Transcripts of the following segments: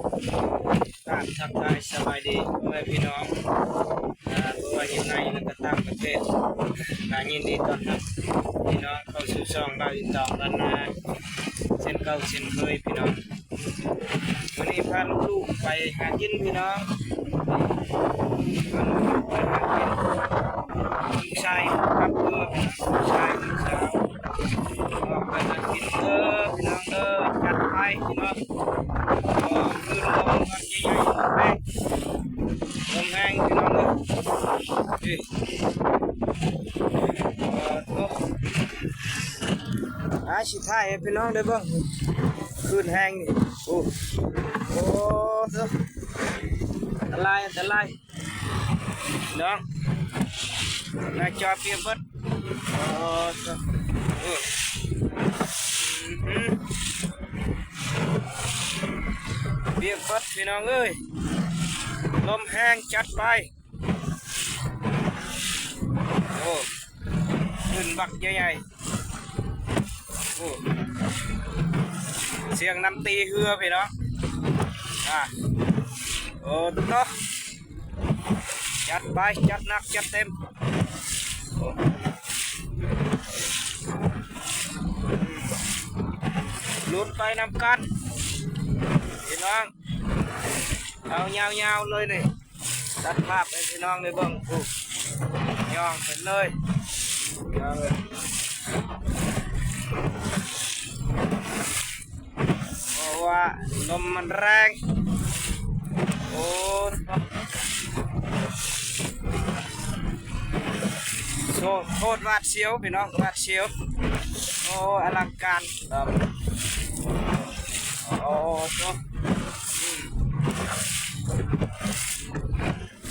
ກາບທັກທາຍສະບາຍດີພໍ່ແມ່ພີ່ນ້ອງ ອ່າ ບໍ່ວ່າຢູ່ໃນ ແລະ ກະຕ່າງປະເທດ ກະຍິນດີຕ້ອນຮັບພີ່ນ້ອງເຂົ້າສູ່ຊ່ອງບ່າວອີຕອງບ້ານນາ ເຊັ່ນເກົ່າເຊັ່ນເຄີຍພີ່ນ້ອງ. ມື້ນີ້ພາລູກໆໄປຫາກິນພີ່ນ້ອງ ພາລູກໆໄປຫາກິນ ລູກຊາຍຂັບເຮືອ ລູກຊາຍ ລູກສາວ ອອກໄປຫາກິນເດີພີ່ນ້ອງເດີ ຈັດໄປພີ່ນ້ອງ. ຄືນລົມມັນໃຫຍ່ໆ ລົມແຮງ ລົມແຮງພີ່ນ້ອງເອີຍ. ເອີ ໂອ້ ອາ ຊິຖ່າຍໃຫ້ພີ່ນ້ອງໄດ້ເບິ່ງ ຄື້ນແຮງນີ້. ໂອ້ ໂອ້ ອັນຕະລາຍ ອັນຕະລາຍ ພີ່ນ້ອງ ໜ້າຈໍປຽກເບິດ. ໂອ້ ເອີ ອືມ ປຽກເບິດພີ່ນ້ອງເອີຍ ລົມແຮງ ຈັດໄປ. ໂອ້ ຄື້ນບັກໃຫຍ່ໆ ໂອ້ ສຽງນ້ຳຕີເຮືອພີ່ນ້ອງ. ອາ ໂອ້ ໂຕ ຈັດໄປ ຈັດໜັກຈັດເຕັມ ໂອ້ ລຸ້ນໄປນຳກັນພີ່ນ້ອງ ເອົາຍາວໆເລີຍນີ້. ຕັດພາບໃຫ້ພີ່ນ້ອງໄດ້ເບິ່ງ ຜູ້ ຍ່ອງເປັນເລີຍ ເພາະວ່າລົມມັນແຮງ. ໂອ້ ໂອ້ ໂຄດຫວາດສຽວພີ່ນ້ອງ ຫວາດສຽວ. ໂອ້ ອະລັງການ ໂອ້ ໂຕ ອືມ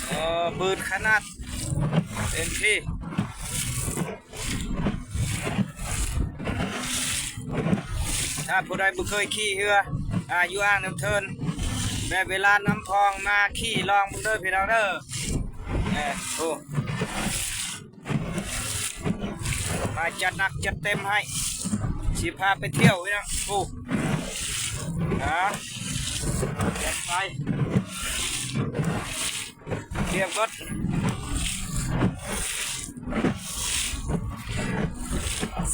ເອີ ບືດຂະໜາດ ເຕັມທີ່. ຖ້າຜູ້ໃດບໍ່ເຄີຍຂີ່ເຮືອ ອາ ຢູ່ອ່າງນ້ຳເທີນ ແບບເວລານ້ຳພອງມາຂີ່ລອງເບິ່ງເດີພີ່ນ້ອງເດີ. ເອີ ໂອ້ ມາຈັດໜັກຈັດເຕັມໃຫ້ ຊິພາໄປທ່ຽວພີ່ນ້ອງ. ໂອ້ ອາ ຈັດໄປ ປຽກເບິດ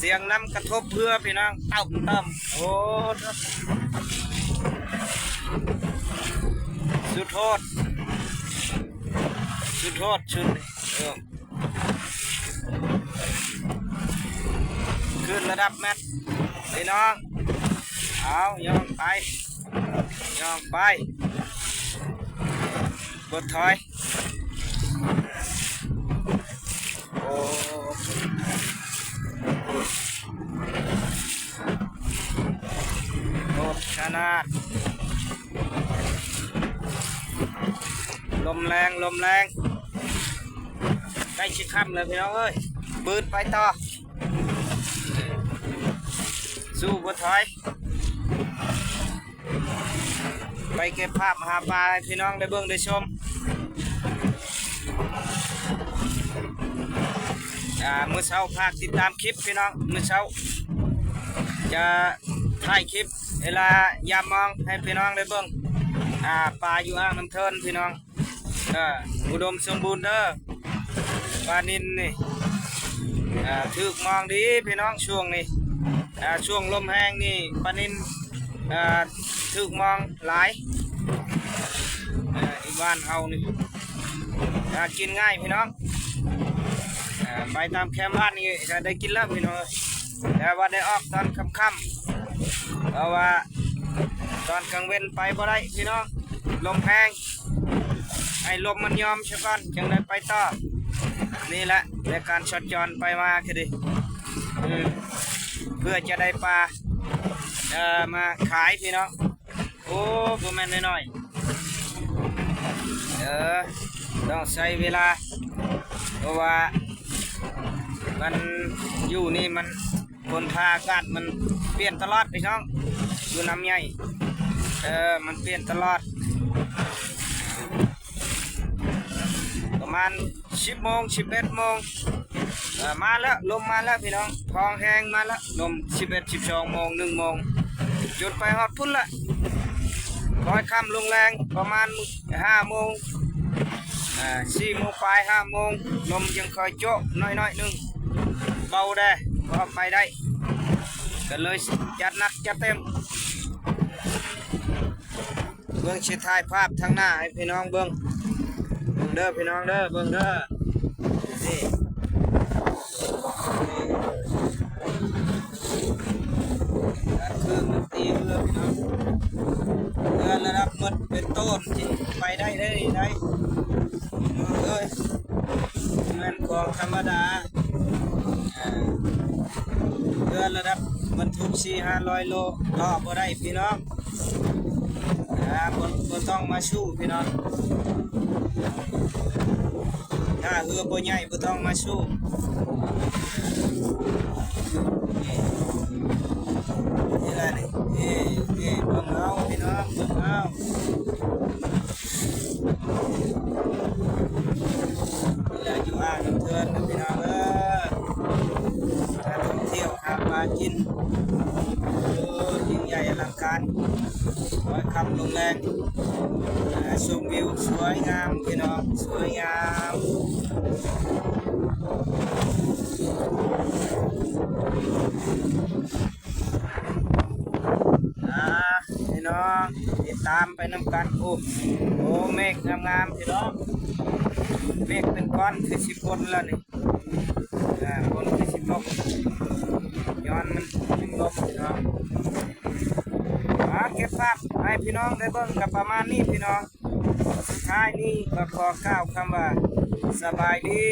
ສຽງນ້ຳກະທົບເຮືອພີ່ນ້ອງ ເຕີມໆ. ໂອ້ ສຸດໂຫດ ສຸດໂຫດ ສຸດ ເອີ ຂຶ້ນລະດັບແມັດພີ່ນ້ອງ. ເອົາ ຍ່ອງໄປ ຍ່ອງໄປ ບໍ່ຖອຍ. ໂອ້ ໂຫດຂະໜາດ ລົມແຮງ ລົມແຮງ. ໃກ້ຊິຄ່ຳແລ້ວພີ່ນ້ອງເອີຍ ບືດໄປຕໍ່ ສູ້ບໍ່ຖອຍ. ໄປເກັບພາບຫາປາໃຫ້ພີ່ນ້ອງໄດ້ເບິ່ງໄດ້ຊົມ. ອ່າ ມື້ເຊົ້າຝາກຕິດຕາມຄລິບພີ່ນ້ອງ ມື້ເຊົ້າຈະຖ່າຍຄລິບເວລາຍາມມອງໃຫ້ພີ່ນ້ອງໄດ້ເບິ່ງ ອ່າ ປາຢູ່ອ່າງນ້ຳເທີນພີ່ນ້ອງ. ເອີ ອຸດົມສົມບູນເດີ ປານິນນີ້ ເອີ ຖືກມອງດີພີ່ນ້ອງຊ່ວງນີ້ ເອີ ຊ່ວງລົມແຮງນີ້ປານິນ ເອີ ຖືກມອງຫຼາຍ ເອີ ຢູ່ບ້ານເຮົານີ້ຫາກິນງ່າຍພີ່ນ້ອງ. ເອີ ໄປຕາມແຄມບ້ານນີ້ກະໄດ້ກິນແລ້ວພີ່ນ້ອງ ແຕ່ວ່າໄດ້ອອກຕອນຄ່ຳໆ ເພາະວ່າຕອນກາງເວັນໄປບໍ່ໄດ້ພີ່ນ້ອງ ລົມແຮງ. ໃຫ້ລົມມັນຍອມຊະກ່ອນ ຈັ່ງໄດ້ໄປຕໍ່. ນີ້ແຫຼະ ໃນການສັນຈອນໄປມາກະດີ ເພື່ອຈະໄດ້ປາ ເອີ ມາຂາຍພີ່ນ້ອງ. ໂອ້ ບໍ່ແມ່ນນ້ອຍໆ ເອີ ຕ້ອງໃຊ້ເວລາ ເພາະວ່າມັນຢູ່ນີ້ມັນ ຝົນຟ້າອາກາດມັນປ່ຽນຕະຫຼອດພີ່ນ້ອງ ຢູ່ນ້ຳໃຫຍ່ ເອີ ມັນປ່ຽນຕະຫຼອດ. ປະມານສິບໂມງ ສິບເອັດໂມງ ເອີ ມາແລ້ວ ລົມມາແລ້ວພີ່ນ້ອງ ພອງແຮງມາແລ້ວ ລົມສິບເອັດ ສິບສອງໂມງ ໜຶ່ງໂມງ ຈົນໄປຮອດພຸ້ນລະ. ຄ່ອຍຄ່ຳລົງແລງ ປະມານຫ້າໂມງ ອ່າ ສີ່ໂມງປາຍ ຫ້າໂມງ ລົມຍັງຄ່ອຍໂຈະໜ້ອຍໆໜຶ່ງ ເບົາແດ່ ພໍໄປໄດ້ ກໍເລີຍຈັດໜັກຈັດເຕັມ. ເບິ່ງ ຊິຖ່າຍພາບທາງໜ້າໃຫ້ພີ່ນ້ອງເບິ່ງ ເບິ່ງເດີພີ່ນ້ອງເດີ ເບິ່ງເດີ ນີ້ ການຄືນມັນຕີເຮືອພີ່ນ້ອງ ເຮືອລະດັບໝົດເປັນໂຕນ ຊິໄປໄດ້ເດ້ ໄດ້ ເອີຍ ແມ່ນຂອງທຳມະດາ ອ່າ ເຮືອລະດັບບັນທຸກສີ່ຫ້າຮ້ອຍໂລ ຕໍ່ບໍ່ໄດ້ພີ່ນ້ອງ ອ່າ ບໍ່ ບໍ່ຕ້ອງມາສູ້ພີ່ນ້ອງ ຖ້າເຮືອບໍ່ໃຫຍ່ບໍ່ຕ້ອງມາສູ້ ນີ້ແຫຼະນີ້ ເອີ ເອີ ເບິ່ງເອົາພີ່ນ້ອງ ເບິ່ງເອົາ. ແລ້ວຢູ່ອ່າງນ້ຳເທີນນະພີ່ນ້ອງເອີຍ ນັກທ່ອງທ່ຽວຫາປາກິນ ໂອ້ ຍິ່ງໃຫຍ່ອະລັງການ ຄ່ອຍຄ່ຳລົງແລງ ອ່າ ຊົມວິວສວຍງາມພີ່ນ້ອງ ສວຍງາມ ອ່າ ພີ່ນ້ອງ ຕິດຕາມໄປນຳກັນ ໂອ້ ໂອ້ ເມກງາມໆ ພີ່ນ້ອງ ເມກເປັນກ້ອນຄືຊິຝົນແລ້ວນີ້ ອ່າ ຝົນຄືຊິຕົກ ຍ້ອນມັນຍັງລົມ ພີ່ນ້ອງ ອ່າ ເກັບພາບໃຫ້ພີ່ນ້ອງໄດ້ເບິ່ງກໍປະມານນີ້ ພີ່ນ້ອງ ສຸດທ້າຍນີ້ກໍຂໍກ່າວຄຳວ່າ ສະບາຍດີ.